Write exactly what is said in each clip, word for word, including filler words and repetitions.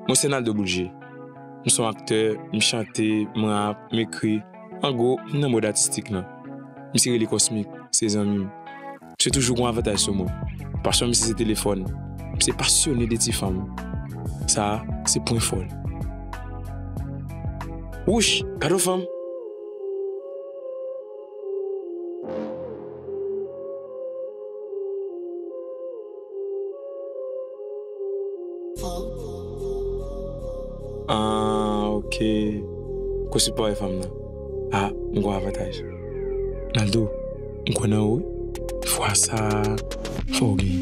Mwen se Naldo Boulje. M se yon aktè, m chante, m rap, m ekri. An gwo, m nan mond atistik lan. Misye rele Cosmic, se zanmi m. Misye toujou gen yon avantaj sou mwen. Pasyon misye se telefòn. Misye pasyone de ti fanm. Sa a, se pwen fò l. Wouch, gade yon fanm! Ah, ok. Kòm se pa wè fanm nan. Ah, m gon avantaj. Naldo, m kwè nan ou, wi. Fwa sa, fò w genyen.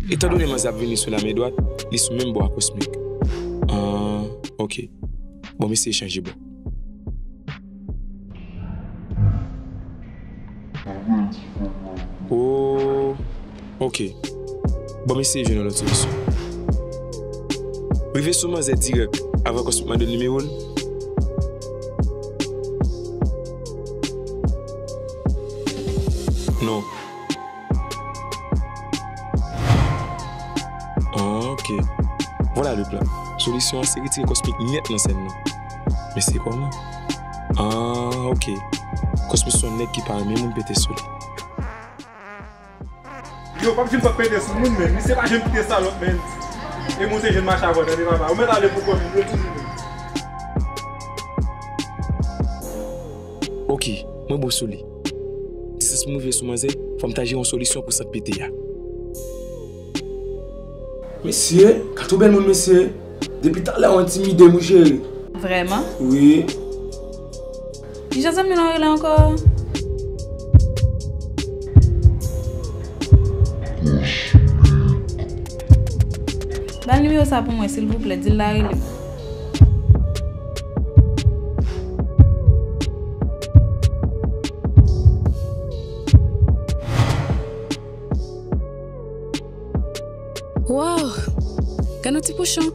Etandone manzè ap vini sou la men dwat, li sou menm bò a Cosmic. Ah, ok. Bon, m eseye chanje bò. Oh, ok. Bon, m eseye jwenn yon lòt solisyon. Rive sou manzè dirèk avan Cosmic mande l nimewo l. Non. Ah, ok. Vwala le plan. Solisyon an se retire Cosmic nèt nan sèn nan. Men se kòman? Ah, ok. Cosmic se yon nèg ki pa renmen moun pete sou li. Yo, p ap di m p ap pete sou moun, men misye pa janm kite salòp, men. E mwen se jèn mache avè w, tande papa. Ou mèt ale pou kò m, yo toujou. Ok, mwen bon sou li. Distans pou m rive sou manzè, fò m ta jere yon solisyon pou sant pete a. Mesye, gade yon bèl moun, mesye. Depi talè w entimide m, wi, cheri. Vrèman? Wi. Kijan zanmi w lan rele ankò? Ba l nimewo sa pou mwen, silvouplè, di l la rele m. Waw! Gade yon ti pouchon!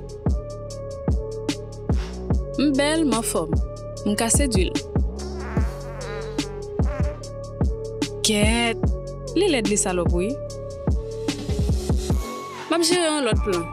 M bèl, m anfòm. M ka sedui l. Kèt! Li lèd, li salòp, wi. M ap jere yon lòt plan.